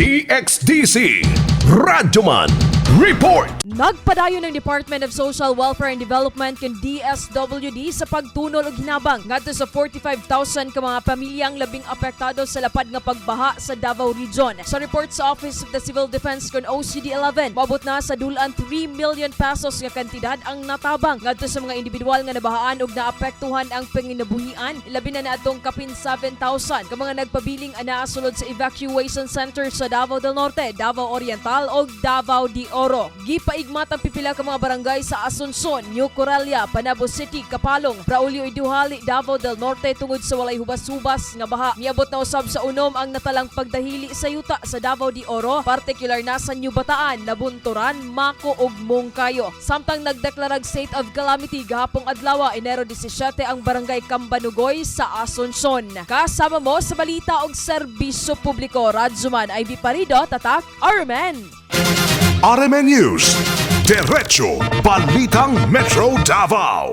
DXDC Radyoman Report. Nagpadayon ng Department of Social Welfare and Development ken DSWD sa pagtunol og hinabang ngadto sa 45,000 ka mga pamilyang labing apektado sa lapad nga pagbaha sa Davao Region. Sa report sa Office of the Civil Defense kon OCD 11, moabot na sa dulan 3 million pesos nga kantidad ang natabang ngadto sa mga individual nga nabahaan og naapektuhan ang panginabuhian. Ilabi na naatong kapin 7,000 ka mga nagpabiling anaa sulod sa evacuation center sa Davao del Norte, Davao Oriental ug Davao de Oro. Gipaigmat ang pipila ka mga barangay sa Asuncion, New Corella, Panabo City, Kapalong, Braulio E. Dujali, Davao del Norte tungod sa walay hubas-hubas nga baha. Miabot na usab sa 6 ang natalang pagdahili sa yuta sa Davao de Oro, partikular na sa New Bataan, Nabunturan, Maco ug Monkayo. Samtang nagdeklarag state of calamity gahapong adlaw, Enero 17, ang barangay Cambanugoy sa Asuncion. Kasama mo sa balita og serbisyo publiko, Radyoman Ivy Parido, Tatak, RMN. RMN News. Diretso Balitang Metro Davao.